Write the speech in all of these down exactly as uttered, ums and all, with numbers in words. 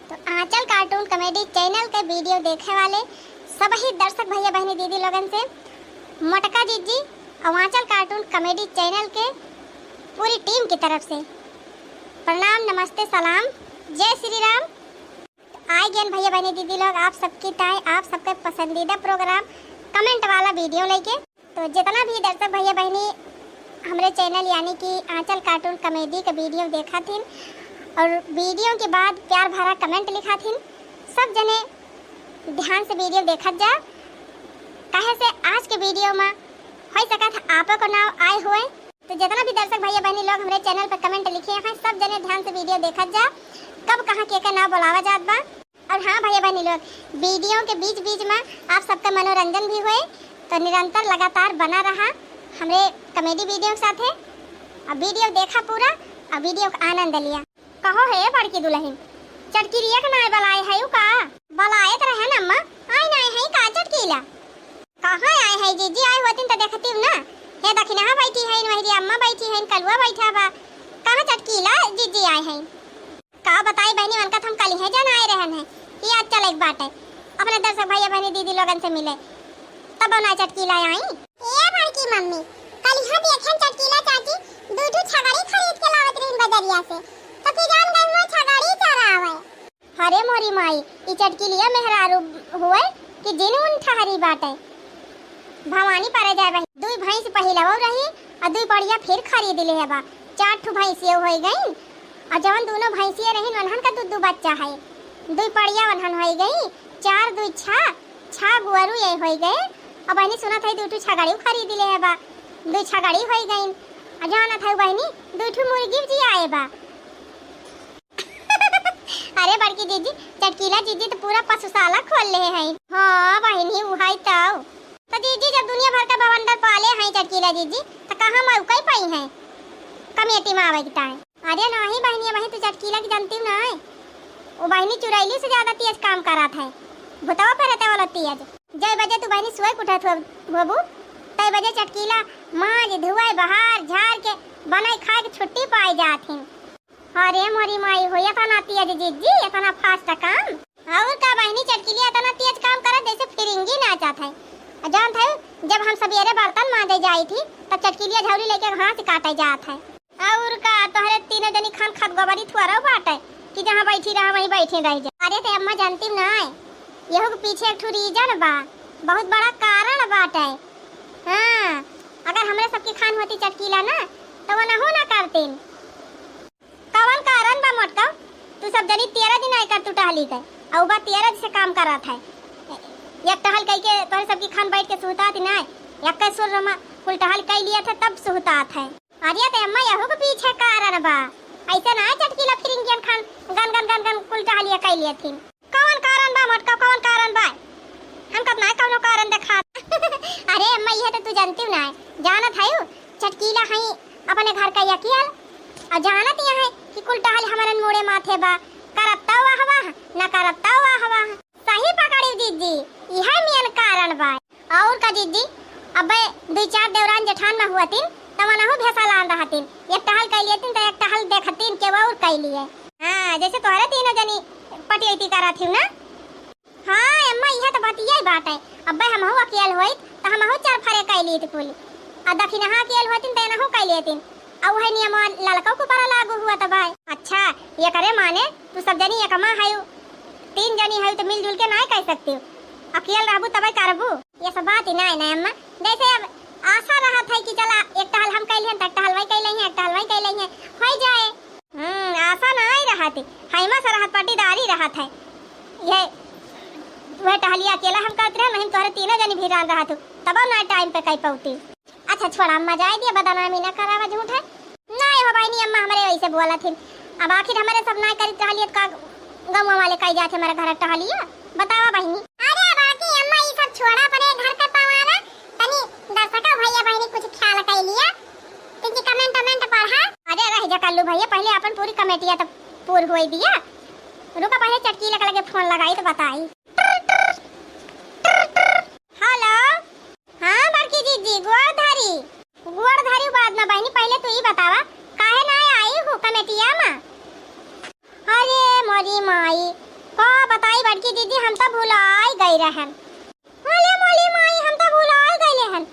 तो आंचल cartoon comedy channel के video देखे वाले सबही दर्शक भैया बहिनी दीदी लोगन से मोटका जिज्जी और आंचल cartoon comedy channel के पूरी team की तरफ से प्रणाम, नमस्ते, सलाम, जय श्री राम। तो आए गए भैया बहिनी दीदी लोग आप सबकी ताई, आप सबके पसंदीदा program comment वाला video लेके। तो जितना भी दर्शक भैया बहिनी हमरे channel यानी कि आंचल cartoon comedy के video देखा थिन और video के बाद प्यार भरा comment लिखा थिन, सब जने ध्यान से video देखत जा, काहे से आज के video में हो सकत है आपो को नाव आए हुए। तो जितना भी दर्शक भैया बहिनी लोग हमरे channel पर comment लिखे हैं, सब जने ध्यान से video देखत जा, कब कहाँ के के नाव बुलावा जात बा। और हाँ भैया बहिनी लोग, video के बीच बीच में आप सबका मनोरंजन भी होए, तो निरंतर लगातार बना रहा हमरे comedy video के साथे। अब video देखा पूरा, अब video का आनंद लिया। कहो हे बड़की दुल्हन, चटकिलिया के नाय बलाए है का? बलाए तो रहे न अम्मा, आए नाय है का चटकीला? कहाँ आए है जिज्जी, आए होतिन तो देखती ना। हे दखिनहा बैठी है, वही अम्मा बैठी है, कलुआ बैठा बा। कहाँ चटकीला जिज्जी आए है? का बताई बहिनी, उनका तो हम कलिहे जन आए रहन है कि आज चले के बाटे अपने दर्शक भैया बहिनी दीदी लोगन से मिले, तब ना चटकीला आई। ए बड़की मम्मी, कलिहा देखेन चटकीला चाची दू ठो छगड़ी खरीद के लावत रहिन बजरिया से, तो कि जान गई हुआ छगड़ी चरावे। अरे मोरी माई, ई चटकीलिया मेहरारू हुए कि जिन उन ठहरी बाटे। भवानी पारे जाए बहिनी, दुई भैंस पहिलवो रही और दुई पड़िया फिर खरीद ले है बा। चार ठो भैंसियो होई गईन और जवन दोनों भैंसिया रहीन उन्हन का दू दू बच्चा है। दुई पड़िया उन्हन होई गई, चार दुई छा, छा गुअरू ये होई गए। और बहिनी सुनत है दू ठो छगड़ी खरीद ले है बा, दुई छगड़ी होई गईन। और जानत है बहिनी दू ठो मुर्गी जी आए बा। अरे बड़की जीजी, चटकीला जीजी तो पूरा पशुशाला खोल ले है। हाँ बहिनी, उहाई तो। तो जीजी जब दुनिया भर का भवंडर पाले हैं चटकीला जीजी, तो कहाँ मौका ही पाई हैं कमेटी में आवे के ताई? अरे नहीं बहिनी, वही तू चटकीला की जानती हूँ ना है। वो बहिनी चुरैली से ज्यादा तेज काम करत है, भुतवा फेरते वाला तेज। जय बजे तू बहिनी सोए के उठत हो-, होबू, तय बजे चटकीला माज धुआई बहार झार के बनाई खाए के छुट्टी पाए जात हैं। अरे मोरी माई हो, इतना तेज जीजी, इतना fast काम। और का बहिनी, चटकिलिया इतना तेज काम करत जैसे फिरिंगी नाचत है। आ जानत है, जब हम सबेरे बर्तन मांजे जाई थी, तब चटकिलिया झौली लेके घास काटे जात है। और का, तोहरे तीनों जनी खान खात गोबरी थुअरो बाटे कि जहाँ बैठी रहा वहीं बैठी रह जा। अरे ते अम्मा जानती ना है, यहू के पीछे एक ठो reason बा, बहुत बड़ा कारण बाटे। हाँ, अगर हमरे सबके खान होती चटकीला ना, तो वो नहू ना करतीन। कवन कारण बा मोटका? तू सब जनी तेरह दिन आए कर तू टहली के, अउ बा तेरह दिन से काम करत है। एक टहल कई के तोहरे सबकी खान बैठ के सुहतात ही नाय, एक सुर रमा कुल टहल कई लिया थे तब सुहतात है। अरे ते अम्मा यहू के पीछे कारण बा, ऐसे ना चटकीला फिरिंगियन खान गन गन गन गन कुल टहलिया कई लिया थी। कवन कारण बा मोटका, कवन कारण बा? हमका त नाय कवनो कारण देखात। अरे अम्मा, इहे त तू जानती नाय। जानत हयू, चटकीला हई अपने घर का यकियल। आ जानत यह है कि कुल टहल हमरन मोड़े माथे बा, करब त वाह वाह, न करब त वाह वाह। सही पकड़ी जीजी, इहे मेन कारण बा। और का जीजी, अबे दुई चार देवरान जेठान में हुअतिन, त मनहु भेसा लान रहतिन। एक टहल कई लियतिन, त एक टहल देखतिन के और कई लिए। हाँ, जैसे तोहरे तीनों जनी पटियती करत हिउ ना। हाँ अम्मा, इहे त बतिया ही बाटे। अबे हमहू अकेल होइत, त हमहू चार फरे कई लीत कुल। आ दखिनहा अकेल होतिन, त एनहू कई लेतिन। आ उहे नियमवा ललका कुपारा लागू हुआ त भाई। अच्छा, ये करे माने, तू सब जनी एकमा हयू, तीन जनी हयू, त मिलजुल के नाय कई सकती। अकेल रहबू तबे करबू। ये सब बात ही नाय, नाय अम्मा। जैसे अब आशा रहत है कि चला एक टहल हम कई लेहन, त एक टहल वही कई लेहन, एक टहल वही कई लेहन, होई जाए। हम्म, आशा नाय रहत, हैमा से रहत, पट्टीदारी रहत है। ये वह टहलिया अकेला हम करत रहे, नहीं तोहरे तीनों जनी भिरान रहत हो, तब ना टाइम पे कई पौती। अच्छा छोड़ा अम्मा, जाए दिया, बदनामी ना करावा झूठ है। नाय हो बहिनी, अम्मा हमरे वैसे बोलत हिन। अब आखिर हमरे सब नाय करित रहलिए, त का गौवा वाले कई जात हमरे घर टहलिया? बतावा बहिनी। अरे बाकी अम्मा, ई सब छोड़ा, अपने घर के पवाना, तनी दर्शका भैया बहिनी कुछ ख्याल कई लिया, तनी comment वमेंट पढ़ा। अरे रह जा कल्लू भैया, पहले अपन पूरी कमेटिया तो पूर होई दिया। रुका, पहले चटकीला के लगे फोन लगाई तो बताई। हेलो। हाँ बड़की जीजी, गोड़ धरी। गोड़ धरी बाद में बहिनी, पहले तू ही बतावा, काहे ना आई हूँ कमेटिया में? अरे मोरी माई, का बताई बड़की दीदी, हम तो भुलाई गई रहन। होले मोली माई, हम तो भुलाई गईले हन।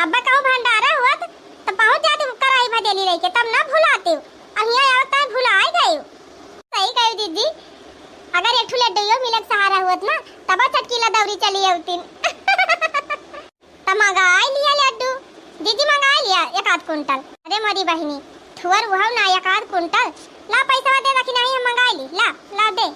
अब्बे कहूँ भंडारा हुअत, तो पहुँच जाती कराई भदेली लेके, तब ना भुलाती। अब हियाँ आवत तय भुलाई गई। सही कही दीदी, अगर एक ठो लड्डुइयो मिले के सहारा हुअत ना, तब चटकीला दौरी चली अउतिन। त मंगाई लिया लड्डू, दीदी मंगाई लिया एक आध कुंटल। अरे मोरी बहिनी, थुअर उहव ना एक आध कुंटल, ला पैसा दे, रखी नहीं हम मंगाई ली, ला, ला दे।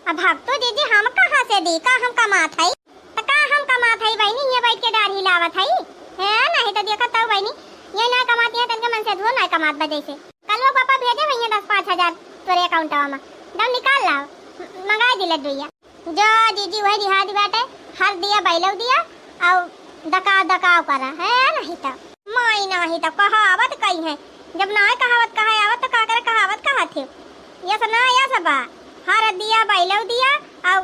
अब भक्तू दीदी हम कहाँ से दी, का हम कमात हई? त का हम कमात हई बहिनी, ये बैठ के डाढ़ी लावत हई? हैं, नहीं त देखत हऊ बहिनी, ये ना कमाती है, तनके मन से धो ना कमात बा जैसे। कल वो पापा भेजे भैया दस पाँच हजार तोरे अकाउंटवा में, दम निकाल लाओ, म-, मंगाई दी लड्डुइया। जो दीदी वही देहात बाटे, हर दिया बैलव दिया, अउ दकाव दकाव करा, है नहीं त। माई नाही त कहावत कही है, जब ना कहावत कहा आवत त का करे कहावत कहा थे। यस ना यस बा, हर दिया बैलव दिया, अउ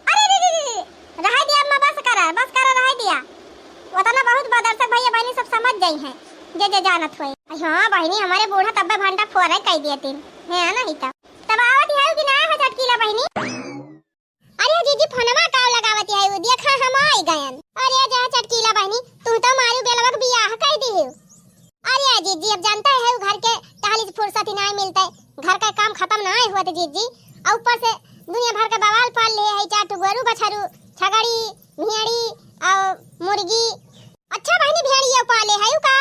अरे रे रे रे, रहे दिया अम्मा, बस करा, बस करा, रहे दिया। ओतना बहुत बा, दर्शक भैया बहिनी सब समझ जाई हैं, जे जे जानत होए। हाँ बहिनी, हमारे बूढ़ा तब्बे भंडा फोरे कई दिए तीन, है नहीं त। तब आवत है कि ना है चटकीला बहिनी? अरे जीजी, फोनवा काव लगावत है, उ देखा हम आई गयन। अरे जा चटकीला बहिनी, तू तो मारू बेलवा के बियाह कई दी हो। अरे जीजी, अब जानता है, उ घर के टहली से फुर्सत ही नाहीं मिलता है, घर का काम खत्म नाहीं हुआ था जीजी। और ऊपर से दुनिया भर के बवाल पाल ले है, चार ठो गोरू बछरू, छगड़ी, भेड़ी और मुर्गी। अच्छा बहिनी, भेड़िया पाले है उ का?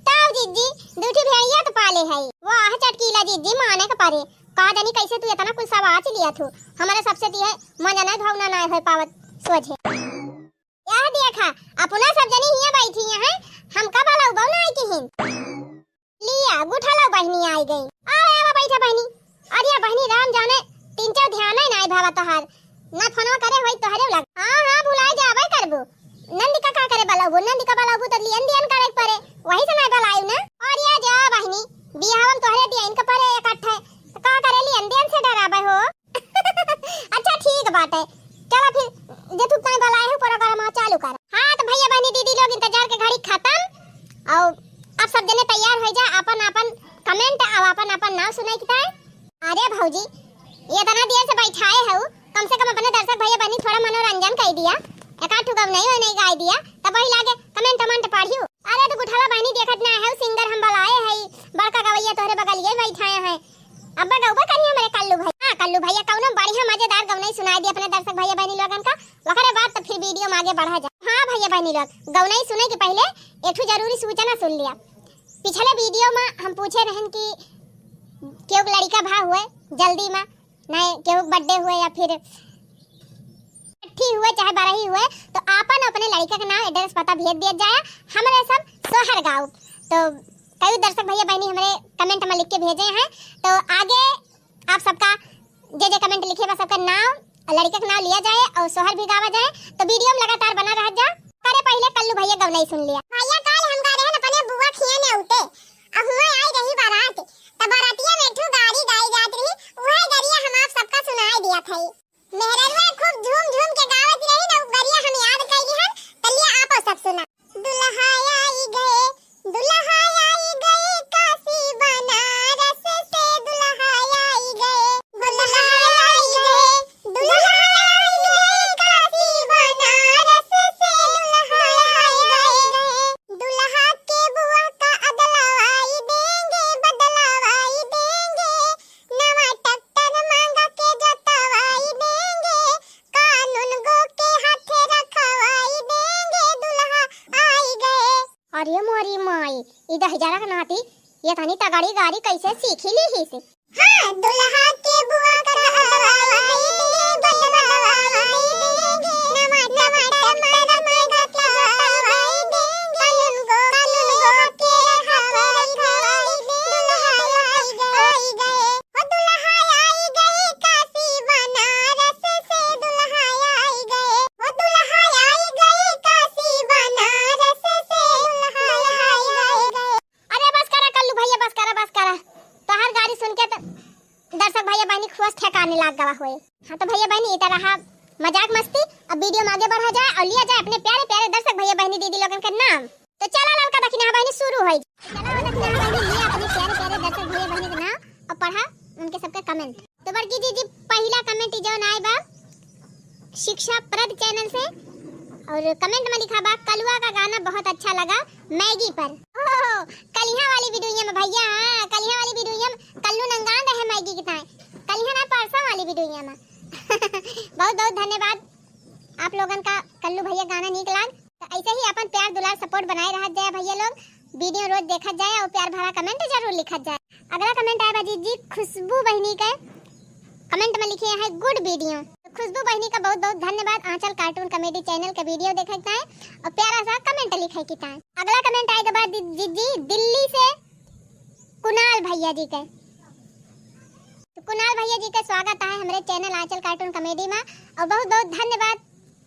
ताऊ जीजी, दू ठो भेड़िया तो पाले है। वाह चटकीला जीजी, माने के परे। का जानी कैसे तू इतना कुल सवाच लिया थू। हमारे सबसे ती है मजा नहीं, भावना नहीं हो पावत सोझे। यह देखा, अपना सब जनी हियां बैठी हैं, हमका बलउबउ ना आई किहिन। लिया, गुठा लो बहिनी आई गई। अरे आवा बैठा बहिनी। अरे बहिनी, राम जाने तीन चार ध्यान ही ना आई भावा तोहार। ना फोनवा करे होई तोहरे लग। हाँ, हाँ, भुलाई जाबे करबू। नंदी का का करे बलउबू, नंदी का बलउबू तो लियन दियन करे के परे, वही से नहीं बलायू ना। अरे जा बहिनी, बियाहवा में तोहरे दियन के परे इकट्ठे, तो का करे लियन दियन से डराबे हो? अच्छा ठीक बाटे, चला फिर, जे तू तय बलाए हो प्रोग्राम चालू कर। हाँ तो भैया बहनी दीदी लोग, इंतजार के घड़ी खत्म। और अब सब जने तैयार हो जा, अपन अपन कमेंट और अपन अपन नाम सुनाई किताए। अरे भौजी, ये इतना देर से बैठाए हो, कम से कम अपने दर्शक भैया बहनी थोड़ा मनोरंजन कर दिया, एक आध ठो गवनई वनई गाय दिया, तब वही लागे कमेंट वमेंट पढ़ियो। अरे तो गुठला बहनी देखत ना है, सिंगर हम बलाए है, बड़का गवैया तोहरे बगलिए बैठाए हैं। अब्बा गउबा करी हमरे कल्लू भैया। हाँ, कल्लू भैया कउनो बढ़िया मजेदार गवनई सुनाई दी अपने दर्शक भैया बहनी लोगन का, ओकरे बाद तो फिर वीडियो में आगे बढ़ा जाए। हाँ भैया बहनी लोग, गवनई सुने के पहले एक ठो जरूरी सूचना सुन लिया। पिछले वीडियो में हम पूछे रहन कि केहू के लड़िका भा हुए जल्दी में, नहीं केहू के बर्थडे हुए या फिर छठी हुए चाहे बरही हुए, तो आपन अपने लड़िका के नाम, एड्रेस, पता भेज दिया जाए हमरे सब सोहर गाँव। तो कई दर्शक भैया बहनी हमरे कमेंट में लिख के भेजे हैं, तो आगे आप सबका जे जे कमेंट लिखे बा सबका नाम और लड़िका के नाम लिया जाए और सोहर भी गावा जाए। तो वीडियो में लगातार बना रह जा। करे पहले कल्लू भैया गवनई सुन लिया। भैया काल हम गा रहन अपने बुआ खिया ने उते, अब हुए आई रही बारात, तब बारातिया में ठू गाड़ी गाई जात रही, उहे गरिया हम आप सबका सुनाई दिया था। मेहररुआ खूब झूम झूम के गावत रही ना, उ गरिया हम याद कइली हन, त लिया आपो सब सुना। दुल्हा आई गए, दुल्हा आई गए, काशी बनारस से दुल्हा आई गए। दुल्हा आई गए, दुल्हा आई गए, काशी बनारस से दुल्हा आई गए। दुल्हा के बुआ का अदलवाई देंगे, बदलवाई देंगे, नवा ट्रैक्टर मांगा के जोतवाई देंगे, कानून गो के हाथे रखवाई देंगे, दुल्हा आई गए। अरे मोरी माई, ई दहिजरा के नाती ये तनी तगड़ी गाड़ी कैसे सीखी ली ही से? हाँ, दुल्हा के बुआ का अदलवाई देंगे, बदलवाई देंगे, नवा ट्रैक्टर मांगा के जोतवाई देंगे, कानून गो, कानून गो के हाथे रखवाई देंगे, दुल्हा आई गए। ओ दुल्हा आई गए काशी बनारस से, दुल्हा आई गए। ओ दुल्हा आई गए काशी बनारस से, दुल्हा आई गए। अरे बस करा कल्लू भैया, बस करा, बस करा। तोहार गाड़ी सुन के तो दर्शक भैया बहनी खुश ठेकाने लाग गवा होए। हाँ तो भैया बहनी, ई तरह मजाक मस्ती, अब वीडियो में आगे बढ़ा जाए और लिया जाए अपने प्यारे प्यारे दर्शक भैया बहनी दीदी लोगन के नाम। तो चला ललका दखिनहा बहनी शुरू होई। चला हो दखिनहा बहनी, लिया अपने प्यारे प्यारे दर्शक भैया बहनी के नाम और पढ़ा उनके सबके कमेंट। तो बड़की जीजी, पहिला comment जौन आए बा शिक्षा प्रद channel से, और comment में लिखा बा, "कलुआ का गाना बहुत अच्छा लगा मैगी पर।" ओहो, कलिहा वाली वीडियो में भैया, हाँ, कलिहा वाली वीडियो में कल्लू नंगान रहे मैगी के ताए, कलिहा ना, परसों वाली वीडियो में। बहुत बहुत धन्यवाद आप लोगन का। कल्लू भैया गाना नीक लाग, तो ऐसे ही अपन प्यार दुलार support बनाए रहत जाए भैया लोग, वीडियो रोज देखत जाए और प्यार भरा comment जरूर लिखत जाए। अगला comment आए बा जीजी खुशबू बहिनी के, comment में लिखे हैं good video। तो खुशबू बहिनी का बहुत बहुत धन्यवाद आंचल cartoon comedy channel के वीडियो देखे के ताए और प्यारा सा comment लिखे के ताए। अगला comment आए के बाद दी-, जीजी दिल्ली से कुणाल भैया जी के। तो कुणाल भैया जी के स्वागत है हमरे channel आंचल cartoon comedy में और बहुत बहुत धन्यवाद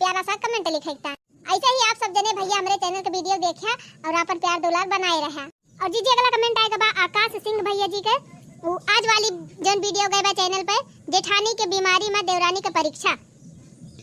प्यारा सा comment लिखे के ताए। ऐसे ही आप सब जने भैया हमरे channel के वीडियो देखिया और अपन प्यार दुलार बनाए रहा। और जीजी अगला comment आए के बा आकाश सिंह भैया जी के। वो आज वाली जौन वीडियो गए बा channel पे, जेठानी के बीमारी में देवरानी के परीक्षा,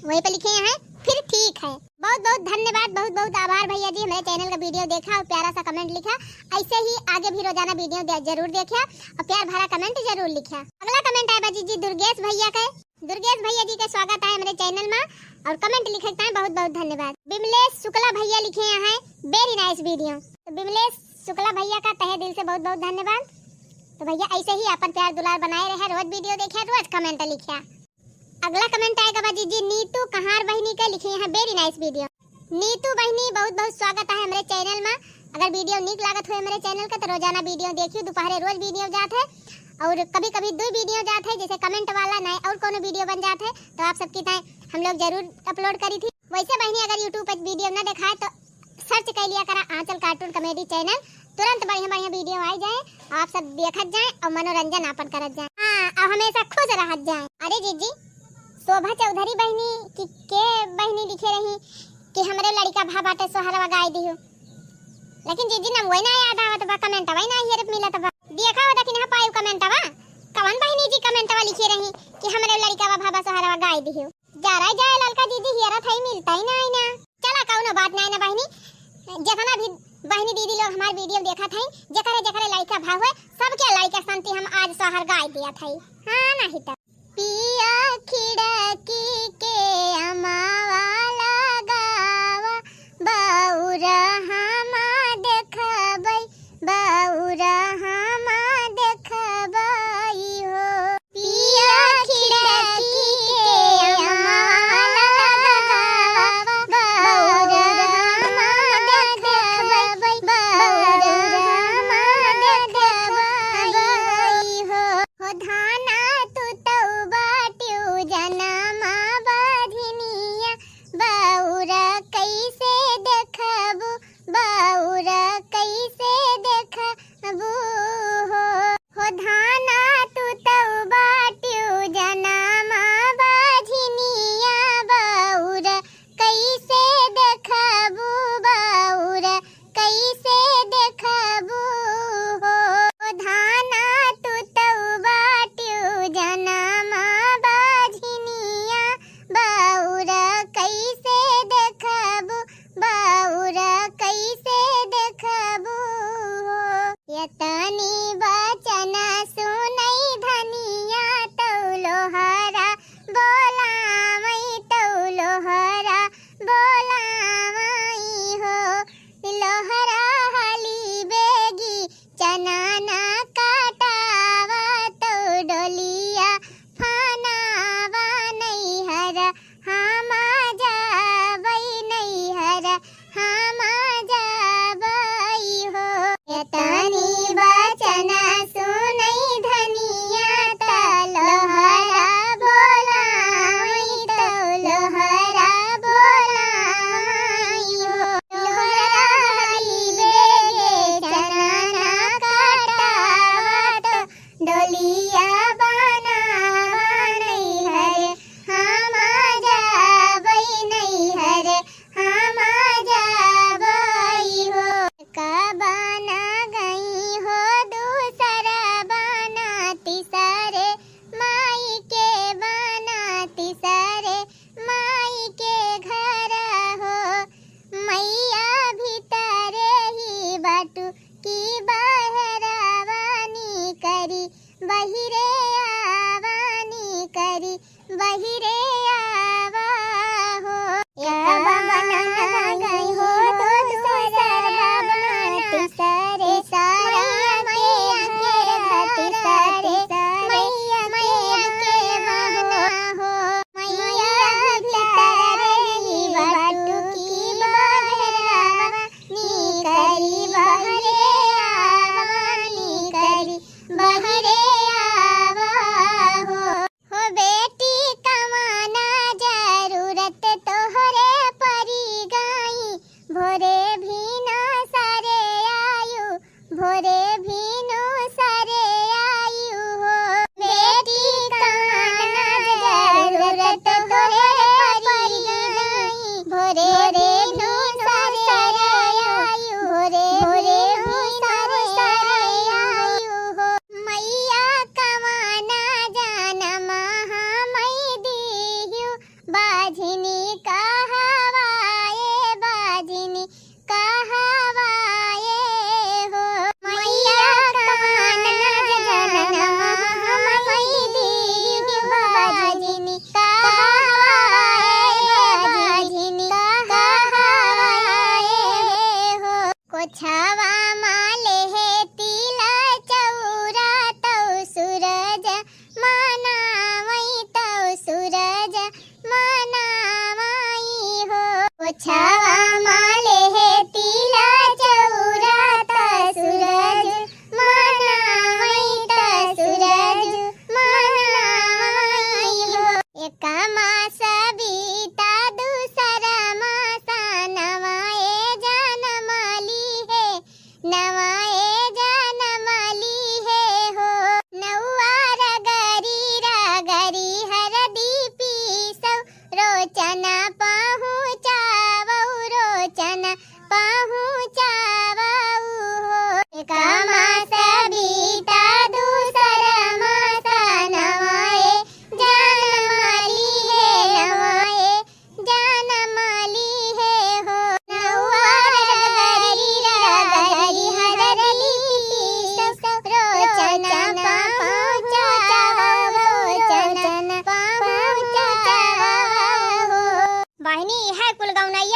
वहीं पे लिखे हैं फिर ठीक है। बहुत बहुत धन्यवाद, बहुत बहुत आभार भैया जी, हमरे channel का वीडियो देखा और प्यारा सा comment लिखा। ऐसे ही आगे भी रोजाना वीडियो दे-, जरूर देखिया और प्यार भरा comment जरूर लिखिया। अगला comment आए बा जीजी दुर्गेश भैया के। दुर्गेश भैया जी के स्वागत है हमरे channel में और comment लिखे के ताए बहुत बहुत धन्यवाद। बिमलेश शुक्ला भैया लिखे हैं very nice video। तो बिमलेश शुक्ला भैया का तहे दिल से बहुत बहुत धन्यवाद। तो भैया ऐसे ही अपन प्यार दुलार बनाए रहे, रोज वीडियो देखिया, रोज comment लिखिया। अगला comment आए के बा जीजी नीतू कहार बहिनी के, लिखे हैं very nice video। नीतू बहिनी बहुत बहुत स्वागत है हमरे channel में। अगर वीडियो नीक लागत हुए हमरे channel का तो रोजाना वीडियो देखियो, दोपहरे रोज वीडियो जात है और कभी कभी दो वीडियो जात है, जैसे comment वाला नहीं और कोनो वीडियो बन जात है तो आप सबकी ताए हम लोग जरूर upload करी थी। वैसे बहिनी अगर YouTube पर वीडियो ना दिखाए तो search कर लिया करा आंचल cartoon comedy channel, तुरंत बढ़िया बढ़िया वीडियो आ जाए, आप सब देखत जाए और मनोरंजन आपन करत जाए। हाँ, और हमेशा खुश रहत जाए। अरे जीजी, शोभा चौधरी बहिनी की के बहिनी लिखे रही कि हमरे लड़का भा बाटे सोहरवा गाय दिहु, लेकिन जीजी नाम वही ना याद आवत बा, comment वही ना हियर मिलत बा। देखा हो देखी ना पायु comment वा, कवन बहिनी जी comment वा लिखे रही कि हमरे लड़का भा बा सोहरवा गाय दिहु। जा रहा जाए ललका दीदी, हियरा थाई मिलता ही ना, ना। चला, कौनो बात नहीं ना बहिनी, जितना भी बहिनी दीदी लोग हमार वीडियो देखत हैं, जेकरे जेकरे लड़का भा हुए, सबके लड़का संती हम आज सोहर गाय दिया थाई। हाँ, नहीं तो। पिया खिड़की के अमावा लगावा, बौरा हमा देखबै, बौरा हमा देखबै हो। पिया खिड़की के अमावा लगावा, बौरा हमा देखबै, बौरा हमा देखबै हो। हो धाना तू तौ बाट्यू जनमा बझनिया, बौरा कैसे देखबू, बौरा कैसे देखबू हो। हो धाना तू तौ बाट्यू जनमा बझनिया, बौरा कैसे देखबू, बौरा कैसे देखबू हो। धाना तू तौ बाट्यू जनमा बझनिया, बौरा कैसे देखबू, बौरा कैसे देखबू हो। यतनी बचन सुनै धनिया, तौ लोहरा बोलावै, तौ लोहरा बोलावै हो। लोहरा हाली बेगी चनना कटावा, तौ डोलिया फनावा। नैहर हमा जाबै, नैहर हमा जाबै हो। यतनी बचन सुनै धनिया, त लोहरा बोलावै, त लोहरा बोलावै हो। लोहरा हाली बेगे चनना कटावा, त डोलिया बनावा। नैहर हमा जाबै, नैहर हमा जाबै हो। कबना गई हो दूसरा बना, तीसरे माई के बना, तीसरे माई के घर हो। मैया भीतरे ही बाटू कि बहरवा निकरी, बहिरे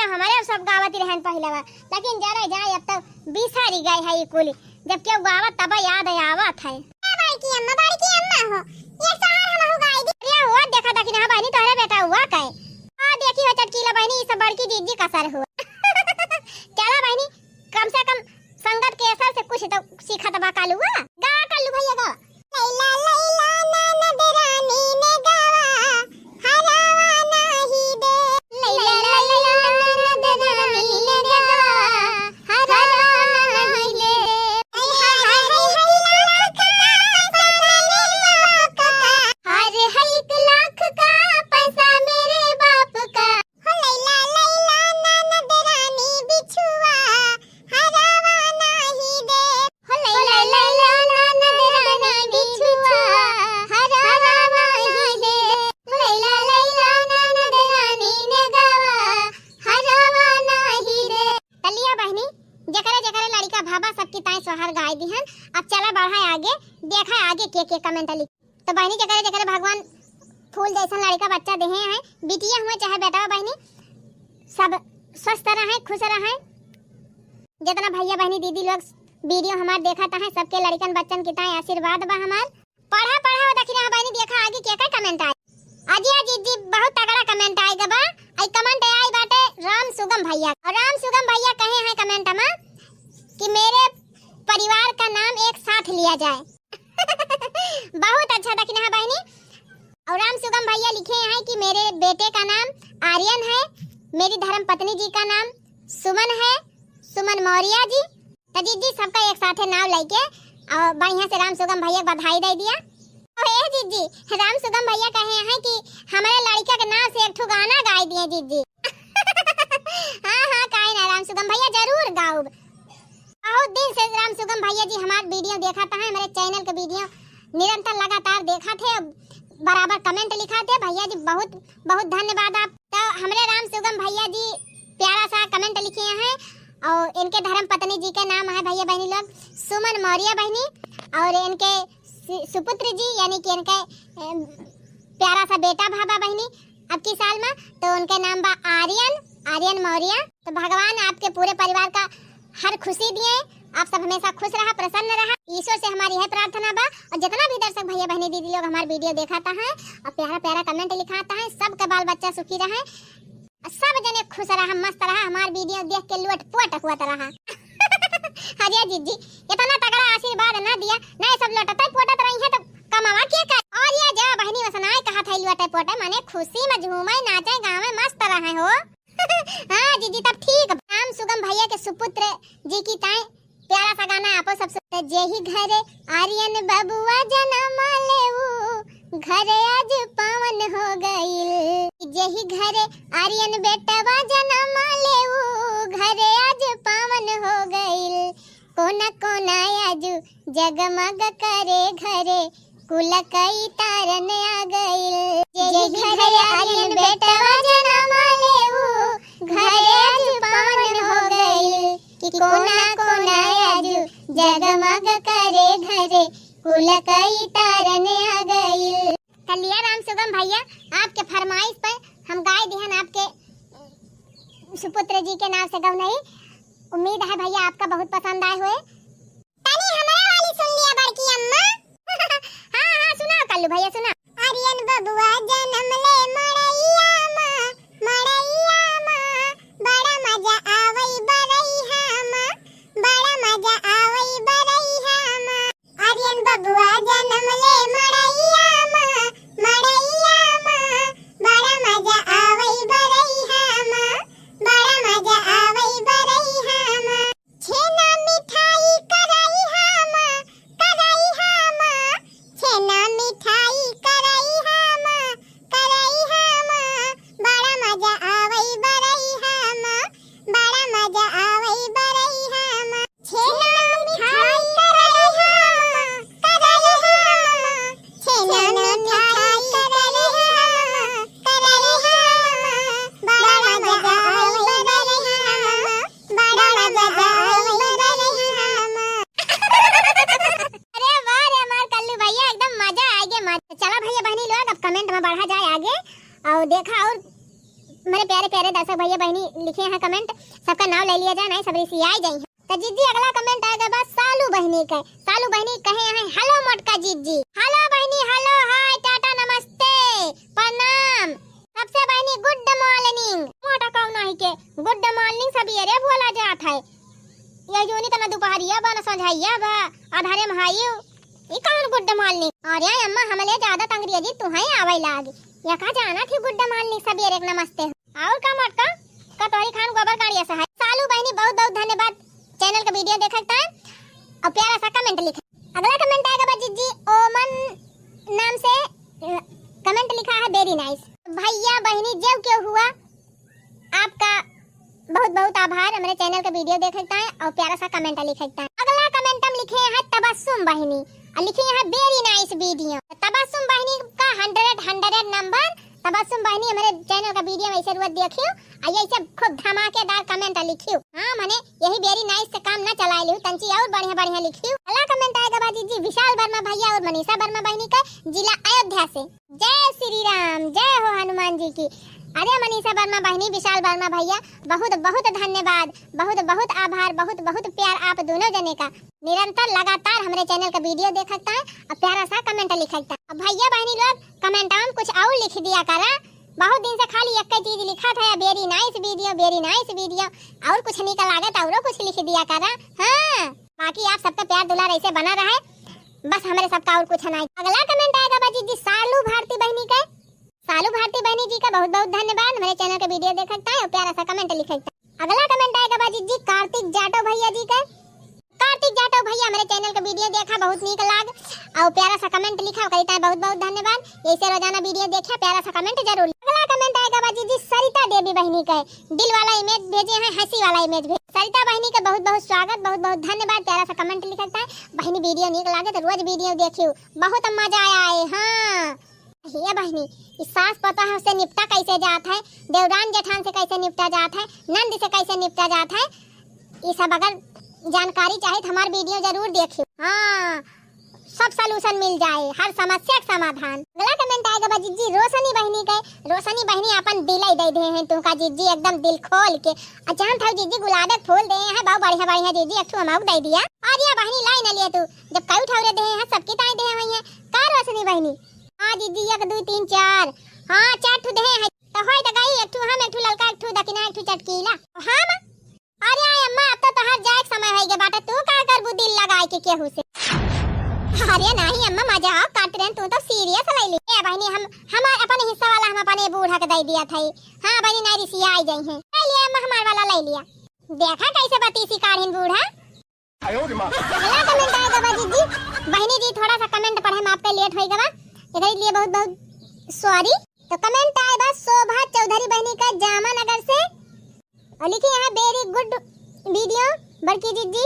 हमारे अब सब गावत ही रहन पहिलवा, लेकिन जरा जाए अब तो बिसरी गए है ई कुली, जब केहू गावत तब याद आवत है। ए बड़की अम्मा, बड़की अम्मा हो, एक सहर हमहू गाई दी। अरे हो, देखा देखी ना बहिनी, तोहरे बेटा हुआ कहे। आ देखी हो चटकीला बहिनी, ई सब बड़की जिज्जी का सर हुआ। चला बहिनी, कम से कम संगत के असर से कुछ तो सीखत बा कलुआ। गा कल्लू भैया गा। लैला लैला ननद रानी ने गावा, हरावा नाही दे। लैला लैला ननद रानी ने गावा, हरावा नाही दे। हाय हाय हाय हाय लाख का पैसा मेरे बाप का, हर है एक लाख का पैसा मेरे बाप का। हो लैला लैला ननद रानी बिछुआ हरावा नाही दे। हो लैला लैला ननद रानी बिछुआ हरावा नाही दे। हो लैला लैला ननद रानी ने गावा हरावा नाही दे। तलिया बहिनी, जेकरे जेकरे लड़िका भावा सबकी ताई सोहर गाय दिहन। अब चला बढ़ा आगे, देखा आगे के के कमेंट लिख। तो बहिनी, जेकरे जेकरे भगवान फूल जैसन लड़िका बच्चा देहे हैं, बिटिया हुए चाहे बेटवा बहिनी, सब स्वस्थ रहें, खुश रहें। जितना भैया बहिनी दीदी लोग वीडियो हमार देखत हैं, सबके लड़िकन बच्चन की ताई आशीर्वाद बा हमार। पढ़ा पढ़ा हो दखिना बहिनी, देखा आगे के का कमेंट आए। अजय जिज्जी बहुत तगड़ा कमेंट आए गा बा। आई कमेंट आई बाटे राम सुगम भैया, और राम सुगम भैया कहे हैं कमेंट में कि मेरे परिवार का नाम एक साथ लिया जाए। बहुत अच्छा दखिना बहिनी। और राम सुगम भैया लिखे हैं कि मेरे बेटे का नाम आर्यन है, मेरी धर्म पत्नी जी का नाम सुमन है, सुमन मौर्य जी। तो जिज्जी सबका एक साथे नाव लेके और बढ़िया से राम सुगम भैया के बधाई दे दिया। और ए जिज्जी, राम सुगम भैया कहे हैं कि हमारे लड़का के नाम से एक ठो गाना गाई दिए जिज्जी। हाँ हाँ, काहे ना राम सुगम भैया, जरूर गाउब। बहुत दिन से राम सुगम भैया जी हमार वीडियो देखत हैं, हमारे चैनल के वीडियो निरंतर लगातार देखत हैं, बराबर कमेंट लिखत हैं। भैया जी बहुत बहुत धन्यवाद आप। तो हमरे राम सुगम भैया जी प्यारा सा कमेंट लिखे हैं और इनके धर्म पत्नी जी के नाम है भैया बहिनी लोग सुमन मौर्य बहिनी और इनके सु-, सुपुत्र जी यानी कि इनके, एम, प्यारा सा बेटा भावा बहिनी अब की साल में, तो उनके नाम बा आर्यन, आर्यन मौर्य। तो भगवान आपके पूरे परिवार का हर खुशी दिए, आप सब हमेशा खुश रहा, प्रसन्न रहा। ईश्वर से हमारी यह प्रार्थना बा। और जितना भी दर्शक भैया बहिनी दीदी लोग हमार वीडियो देखत हैं और प्यारा प्यारा कमेंट लिखत हैं, सबके बाल बच्चा सुखी रहे, सब जने खुश रहा, मस्त रहा, हमार वीडियो देख के लोट पोट हुआ रहा। अरे जिज्जी, इतना तगड़ा आशीर्वाद ना दिया, ना ये सब लोटते पोटत रही है तो कमावा के कर। और ये जा बहिनी वसनाए कहा था लोटे पोटे, माने खुशी में झूमे, नाचे, गावे, मस्त रहे हो। हाँ जिज्जी, तब ठीक। राम सुगम भैया के सुपुत्र जी की ताई प्यारा सा गाना आपो सब सुन। जेही घरे आर्यन बबुआ जनम लेऊ, घरे आज पावन हो गइल। जेही घरे आर्यन बेटवा जनम लेऊ, घरे आज पावन हो गइल। कोना कोना आजू जगमग करे घरे, कुल कई तारन आ गइल। जेही घरे आर्यन बेटवा जनम लेऊ, घरे आज पावन हो गइल। कि कोना कोना आजू जगमग करे घरे, कुल कई तारन आ गइल। चलिए राम सुगम भैया, आपके फरमाइश पर हम गाय दिहन आपके सुपुत्र जी के नाम से गौनई। उम्मीद है भैया आपका बहुत पसंद आए हुए। तनी हमरे वाली सुन लिया बड़की अम्मा। हाँ हाँ, सुनाओ कल्लू भैया, सुनाओ। आर्यन बबुआ जनम ले मड़ैया मा, मड़ैया मा, बड़ा मजा आवै बरैया मा, बड़ा मजा आवै बरैया मा। आर्यन बबुआ जनम ले मड़ैया मा, मड़ैया मा, बड़ा मजा आवै बरैया मा, बड़ा मजा आवै बरैया मा। छेना मिठाई करैया मा, करैया मा, छेना मिठाई करैया मा, करैया मा, बड़ा मजा आवै बरैया मा, बड़ा मजा आवै बरैया मा। छेना मिठाई करैया मा, करैया मा, छेना मिठाई करैया मा, करैया मा, बड़ा मजा आवै बरैया मा, बड़ा मजा आवै बरैया मा। अरे वाह रे हमार कल्लू भैया, एकदम मजा आ गया, मजा। चला भैया बहनी लोग, अब कमेंट में बढ़ा जाए आगे और देखा और हमारे प्यारे प्यारे दर्शक भैया बहिनी लिखे हैं comment, सबका नाव ले लिया जाए, नहीं सब रिसियाई जाई हैं। तो जिज्जी अगला comment आएगा बा सालू बहिनी के। सालू बहिनी कहे हैं, "Hello मोटका जिज्जी।" Hello बहिनी, hello, hi, टाटा, नमस्ते, प्रणाम। सबसे बहिनी good morning। मोटा कौन है के good morning सब ये रे बोला जात है। ये जोनी तना दोपहरिया बा, न संझाइया बा, अधारे में हाई। ई कौन good morning? अरे अम्मा, हमले ज्यादा त अंग्रेजी तुहई आवै लागी। या का जाना थी good morning सबेरे के नमस्ते हो। और का मोटका, का तोहरी खान गोबर गाड़िया से है। सालू बहिनी बहुत बहुत धन्यवाद channel का video देखे के time और प्यारा सा comment लिखे। अगला comment आएगा बा जिज्जी, ओमन नाम से, अ, comment लिखा है, very nice। भैया बहिनी जो क्यों हुआ, आपका बहुत बहुत आभार हमरे channel का video देखे के ताईं और प्यारा सा comment लिखे के ताईं। अगला comment हम लिखे हैं तबस्सुम बहिनी और लिखे हैं very nice video। तबस्सुम बहिनी का hundred hundred number। तबस्सुम बहिनी हमरे channel का video में ऐसे रोज देखियो और ऐसे खूब धमाकेदार comment लिखियो। हाँ, मने यही very nice से काम ना चलाए लियो, तंची और बढ़िया बढ़िया लिखियो। अगला comment आएगा बा जिज्जी विशाल वर्मा भैया और मनीषा वर्मा बहिनी का, जिला अयोध्या से। जय श्री राम, जय हो हनुमान जी की। अरे मनीषा वर्मा बहिनी, विशाल वर्मा भैया, बहुत बहुत धन्यवाद, बहुत बहुत आभार, बहुत बहुत प्यार आप दोनों जने का। निरंतर लगातार हमरे channel का video देखता है और प्यारा सा comment लिखता है। अब भैया बहिनी लोग comment में कुछ और लिख दिया करा, बहुत दिन से खाली एक ही चीज लिखा था, very nice video, very nice video, और कुछ नहीं का लागत, औरो कुछ लिख दिया करा। हाँ, बाकी आप सबका प्यार दुलार ऐसे बना रहे, बस हमरे सबका और कुछ नहीं। अगला comment आएगा बा जिज्जी सालू भारती बहिनी के। सालू भारती बहिनी जी का बहुत बहुत धन्यवाद, हमरे channel का video देखता है और प्यारा सा comment लिखता है। अगला comment आएगा बा जिज्जी कार्तिक जाटो भैया जी के। कार्तिक जाटो भैया हमरे channel का video देखा, बहुत नीक लाग और प्यारा सा comment लिखा, ओकरी ताईं बहुत बहुत धन्यवाद। ऐसे रोजाना video देखा, प्यारा सा comment जरूर। अगला comment आएगा बा जिज्जी सरिता देवी बहिनी के, दिल वाला image भेजे हैं, हंसी वाला image भेजे। सरिता बहिनी का बहुत बहुत स्वागत, बहुत बहुत धन्यवाद, प्यारा सा comment लिखता है। बहिनी video नीक लागे तो रोज video देखियो, बहुत मजा आए। हाँ। हे बहिनी, ई सास पतोह से निपटा कैसे जात है, देवरान जेठान से कैसे निपटा जात है, नंद से कैसे निपटा जात है, ई सब अगर जानकारी चाहे तो हमार video जरूर देखियो। हाँ, सब solution मिल जाए, हर समस्या का समाधान। अगला comment आएगा बा जिज्जी रोशनी बहिनी के। रोशनी बहिनी अपन दिलई दे दे हैं तुमका जिज्जी, एकदम दिल खोल के। आ जानत हो जिज्जी गुलाबे के फूल दे हैं, बहुत बढ़िया बढ़िया जिज्जी, एक ठो हमहू दे दिया। अरे बहिनी लाई न लिए तू, जब कई ठौरे दे हैं सबकी ताई दे हुई हैं। का रोशनी बहिनी? हाँ जिज्जी, एक, दुई, तीन, चार। हाँ, चार ठो देहे हैं। तो होई तो गई, एक ठो हम, एक ठो ललका, एक ठो दकिना, एक ठो चटकीला। हम? अरे आय अम्मा, अब तो तोहार जाए के समय होई गे बाटे, तू का करबू दिल लगाए के केहू से? अरे नहीं अम्मा, मजाक करत रहेन, तू तो serious ले ली। ए बहिनी, हम, हमार अपन हिस्सा वाला हम अपने बूढ़ा के दे दिया था। हाँ बहिनी, नहीं रिसियाई जाई हैं। ले लिया अम्मा, हमार वाला ले लिया। देखा कैसे बतीसी काढ़िन बूढ़ा। अगला comment आएगा बा जिज्जी। बहिनी जी, थोड़ा सा comment पढ़े में आपका late होई गवा, एकरे लिए बहुत बहुत sorry। तो comment आए बा शोभा चौधरी बहिनी का जामा नगर से, और लिखी हैं very good video बड़की जिज्जी,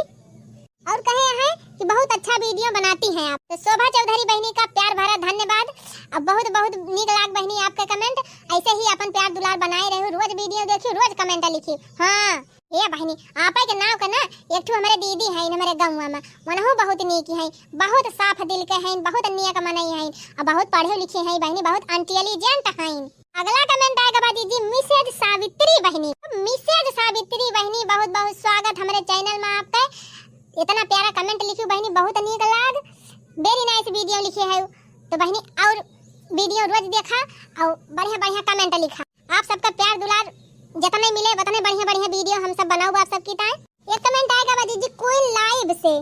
और कहे हैं कि बहुत अच्छा video बनाती हैं आप। तो शोभा चौधरी बहिनी का प्यार भरा धन्यवाद, अब बहुत बहुत नीक लाग बहिनी आपका comment, ऐसे ही अपन प्यार दुलार बनाए रहो, रोज video देखियो, रोज comment लिखियो। हाँ। ए बहिनी, आपै के नाव के ना एक ठो हमरे दीदी हईन हमरे गउँवा में, मनहू बहुत नीक हईन, बहुत साफ दिल के हईन, बहुत नीक मनई हईन, आ बहुत पढ़े लिखे हईन बहिनी, बहुत intelligent हईन। अगला comment आएगा बा जिज्जी मिसेज सावित्री बहिनी। मिसेज सावित्री बहिनी, बहुत बहुत स्वागत हमरे channel में आपके। इतना प्यारा comment लिखियो बहिनी, बहुत नीक लाग, very nice video लिखे है। तो बहिनी और video रोज देखा और बढ़िया बढ़िया comment लिखा। आप सबका प्यार दुलार जितने मिले उतने बढ़िया बढ़िया video हम सब बनाऊ आप सबकी ताईं। एक comment आएगा बा जिज्जी Queen Live से,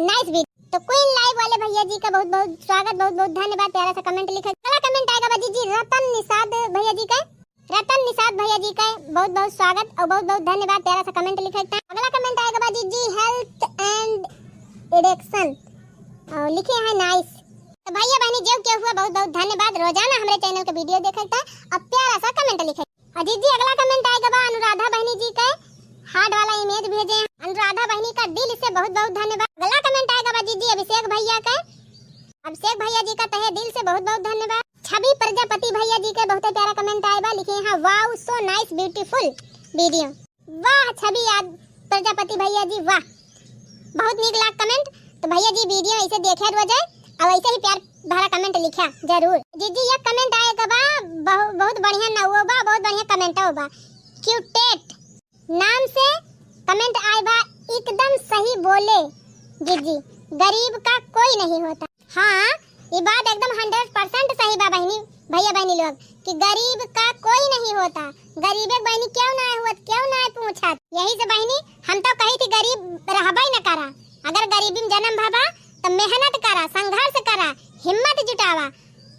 nice video। तो Queen Live वाले भैया जी का बहुत बहुत स्वागत, बहुत बहुत धन्यवाद प्यारा सा comment लिखे। अगला comment आएगा बा जिज्जी रतन निषाद भैया जी का। रतन निषाद भैया जी का बहुत बहुत स्वागत और बहुत बहुत धन्यवाद प्यारा सा comment लिखे। अगला comment आएगा बा जिज्जी health and addiction और लिखे हैं nice। तो भैया बहिनी जो क्यों हुआ बहुत बहुत धन्यवाद, रोजाना हमरे channel के video देखे के ताईं और प्यारा सा comment लिखे। अजीत जी, अगला comment आएगा बा अनुराधा बहिनी जी के, heart वाला image भेजे हैं। अनुराधा बहिनी का दिल से बहुत बहुत धन्यवाद। अगला comment आएगा बा जीजी अभिषेक भैया के, अभिषेक भैया जी का तहे दिल से बहुत बहुत धन्यवाद। छवि प्रजापति भैया जी के बहुत प्यारा comment आए बा, लिखे हैं, "Wow, so nice, beautiful video।" वाह छवि याद प्रजापति भैया जी, वाह, बहुत नीक लाग comment। तो भैया जी video ऐसे देखे रोज है और ऐसे ही प्यार भरा comment लिख्या जरूर। जीजी, एक comment आए का बा, बहु-, बहुत बढ़िया नाउओ बा, बहुत बढ़िया commentओ बा। Cutet नाम से comment आए बा, एकदम सही बोले जीजी, गरीब का कोई नहीं होता। हाँ, ये बात एकदम hundred percent सही बा बहिनी, भैया बहिनी लोग, कि गरीब का कोई नहीं होता। गरीबे के बहिनी क्यों ना हुआ, क्यों ना पूछा। यही से बहिनी हम तो कही थी गरीब रहबे न करा। अगर गरीबी में जन्म भवा तो मेहनत करा, संघर्ष करा, हिम्मत जुटावा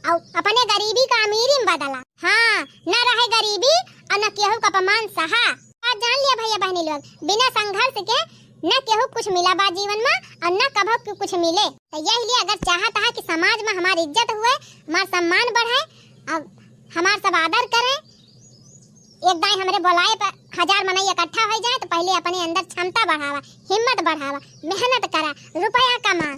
और अपने गरीबी का अमीरी में बदला। हाँ, न रहे गरीबी और न केहू का अपमान सहा। बात जान लिया भैया बहिनी लोग, बिना संघर्ष के न केहू कुछ मिला बा जीवन में और न कभो के कुछ मिले। तो यही लिए अगर चाहत है कि समाज में हमार इज्जत हुए, हमार सम्मान बढ़े, अब हमार सब आदर करें, एक दाई हमरे बोलाए पर हजार मनई इकट्ठा हो जाए तो पहले अपने अंदर क्षमता बढ़ावा, हिम्मत बढ़ावा, मेहनत करा, रुपया कमा।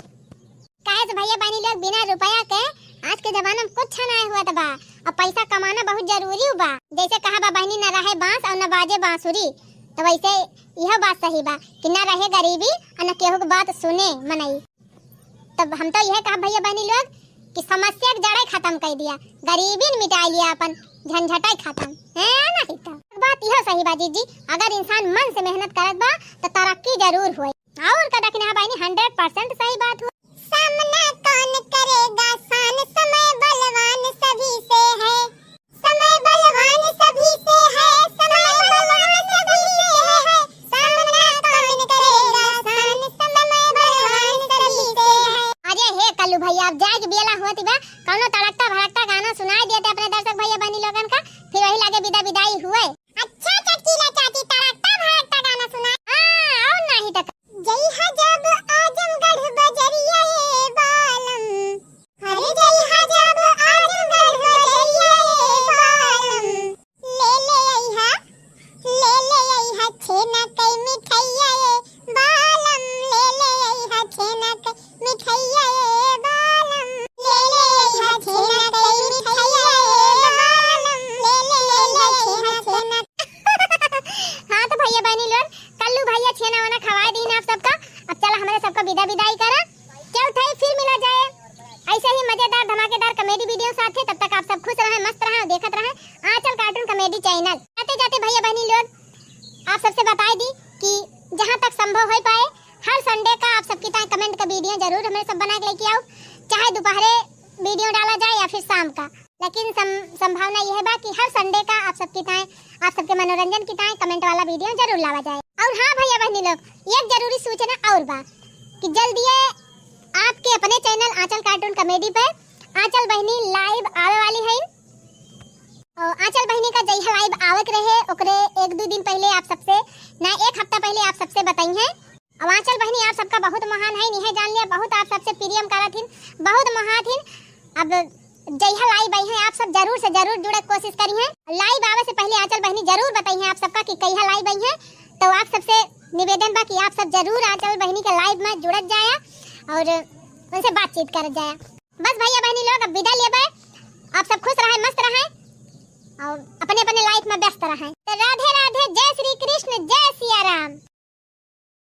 काहे से भैया बहिनी लोग, बिना रुपया के आज के जमाना में कुछ ना हुआ बा। अब पैसा कमाना बहुत जरूरी बा। जैसे कहा बा बहिनी, न रहे बांस और न बाजे बांसुरी, तो वैसे यह बात सही बा कि न रहे गरीबी और न केहू के बात सुने मनई। तब हम तो यह कहा भैया बहिनी लोग कि समस्या के जड़े खत्म कर दिया, गरीबी न मिटा लिया, अपन झंझटे खत्म है, नहीं तो बात यह सही बा जीजी, अगर इंसान मन से मेहनत करत बा तो तरक्की जरूर हुई। और का दखिना बहिनी, hundred percent सही बात हुआ। सामना कौन करेगा शान, समय बलवान सभी से है। समय बलवान सभी से है, समय बलवान सभी से है। सामना कौन करेगा शान, समय बलवान सभी से है। अरे हे कल्लू भैया, अब जाए के बेला होत बा, कौनो तड़कता भड़कता गाना सुनाई देते अपने दर्शक भैया बहिनी लोगन का, फिर वही लागे विदा विदाई हुए। अच्छा चटकीला चाची, तड़कता भड़कता गाना सुना। हाँ, और नहीं तो का। जइहा जब आजमगढ़ बजरिया ए बालम। अरे जइहा जब आजमगढ़ बजरिया ए बालम। ले ले अइहा, ले ले अइहा छेना कई मिठाइया ए बालम। ले ले अइहा छेना कई मिठाइया ए बालम, ले ले अइहा छेना कई मिठाइया ए बालम, ले ले अइहा छेना कई। हाँ तो भैया बहिनी लोग, कल्लू भैया छेना वाना खवाए दीन आप सबका। अब चला हमरे सबका विदा विदाई करा। चल थे फिर मिला जाए ऐसे ही मजेदार धमाकेदार comedy video साथे। तब तक आप सब खुश रहें, मस्त रहें और देखत रहें आंचल cartoon comedy channel। जाते जाते भैया बहिनी लोग, आप सबसे बताई दी कि जहाँ तक संभव हो पाए हर Sunday का आप सबकी ताईं comment का video जरूर हमरे सब बना के लेके आओ, चाहे दोपहरे video डाला जाए या फिर शाम का, लेकिन सम-, संभावना यह बा कि हर Sunday का आप सबकी ताईं, आप सबके मनोरंजन की ताईं comment वाला video जरूर लावा जाए। और हाँ भैया बहिनी लोग, एक जरूरी सूचना और बा कि जल्दी आपके अपने channel आंचल cartoon comedy पे आंचल बहिनी live आवे वाली है। और आंचल बहिनी का जइहा live आवे के रहे, ओकरे एक दो दिन पहले आप सबसे, ना, एक हफ्ता पहले आप सबसे बताई हैं। अब आंचल बहिनी आप सबका बहुत महान है, निहे जान लिया, बहुत आप सबसे प्रेम करत हिन, बहुत महान हिन। अब जइहा live आई हैं, आप सब जरूर से जरूर जुड़े के कोशिश करी हैं। Live आवे से पहले आंचल बहिनी जरूर बताई हैं आप सबका कि कहिया live आई हैं। तो आप सबसे निवेदन बा कि आप सब जरूर आंचल बहिनी के live में जुड़त जाया और उनसे बातचीत करत जाया। बस भैया बहिनी लोग, अब विदा लेबे। आप सब खुश रहें, मस्त रहें और अपने अपने life में व्यस्त रहें। तो राधे राधे, जय श्री कृष्ण,